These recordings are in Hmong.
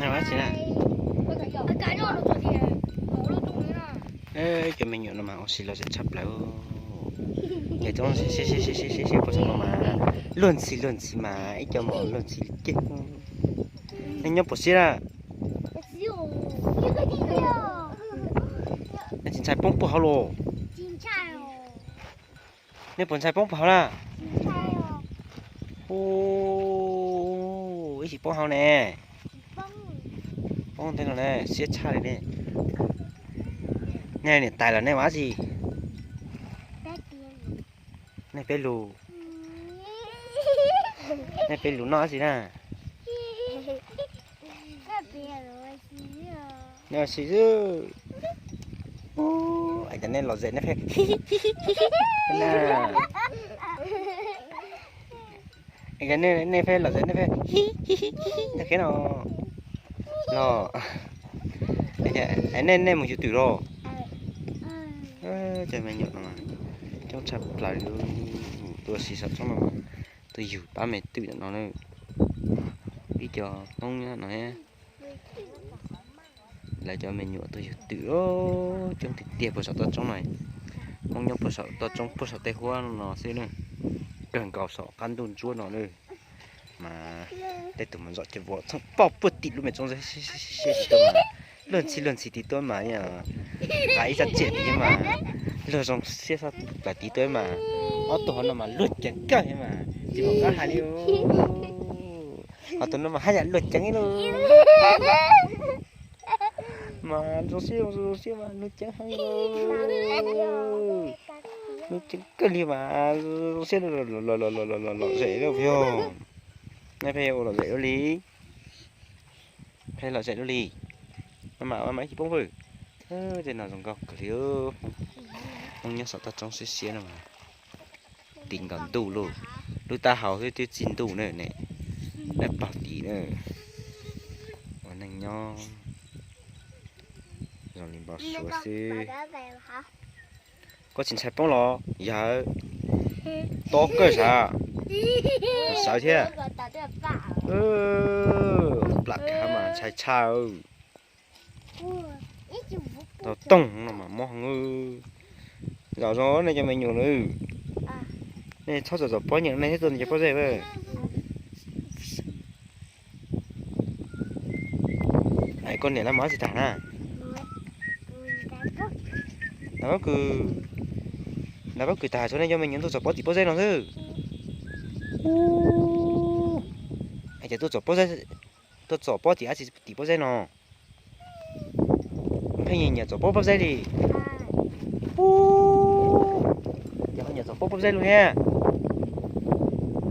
Dab tsi na? Cov me nyuam no mas ua si lom zem tshaj plaws. Ces txob sib sib sib sib sib sib puag saum no mas luag ntxhi luag ntxhi mas ib co mos luag ntxhi li ceg. Nej nyob puas siab na? Nej tsis ntshai poob puag hauv los? Nej puas ntshai poob puag hauv na? Ub, ib tsis poob hauv ne. Poob ntej no ne, siab tshaj li ne. Nej niam tais los nej ua dab tsi? Nej peb lus. Nej peb lus noj dab tsi na? Nej ua si xwb. Ub, es cov nej lom zem nej pheej na. Es cov nej pheej lom zem nej pheej ntawm qheb no los. Nej, nej mus yug twm los? Cov me nyuam no coob tshaj plaws li. Tuaj ua si saum txoob no, tuaj yug pab me twm no na. Ib co Hmoob nyob no, lawv cov me nyuam tuaj yug twm coob tiag tiag puag saum toj roob no. Hmoob nyob puag saum toj roob puag saum tej huab no xwb na. Kawg nkaus saum qab ntuj ntsuab no na. Mas tej tug mas zom ces vov txhooj poj puag tim lub me txoob ntxwb siab siab siab siab tsis tau mas luag ntxhi luag ntxhi tim tuaj mas, nqa ib sab tsiam tim thiab mas, luag zoo siab sab plaws tim tuaj mas, ob tug hauv no mas luag ceev kawg thiab mas tsis pom qab hais li. Ho tus no mas haj yam luag ceev ib lub mas zoo siab zoo siab mas luag ceev heev li. Luag ceev kawg li mas zoo siab lom zem lom zem lawm yog. Nej pheej ua lom zem ua li, pheej lom zem ua li. Maj mam maj mam ib chim poob vwm. Tej no zoo nkauj kawg li. Hmoob nyob saum toj roob siab siab no mas, tim nkaus ntuj lauj, lub taub hau xwb twb txij ntuj na ne, dab paug tim na. Ua neej nyob zoo li npau suav xwb. Koj tsis ntshai poob los yawg? Tob kawg sav, sawv thiab. Plam kav mas ntshai tshaj. Tau toog no mas mob heev. Zom zoo nej cov me nyuam na, nej txhob txom txom pob nyeem nej thiab tua nej cov pob zeb. Koj niam lawv mus dab tsi tag na? Lawv pob kws, lawv pob kws tag, tshuav nej cov me nyuam tuaj txom pob tim pob zeb no xwb. Ub, es cas tuaj txom pob, tuaj txom pob tim dab tsi tim pob zeb no? Pheej nyiam txom pob pob zeb li. Ub, ces ho nyiam txom pob pob zeb lug thiab.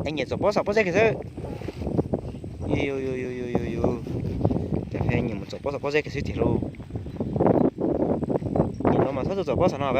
Es nyiam txom pob saum pob zeb kiag xwb. Yus, yus, yus, yus, yus, yus, ces pheej nyiam mus txom pob saum pob zeb kiag xwb tiag lauj. Nyiam no mas txhob tuaj txom pob saum no a.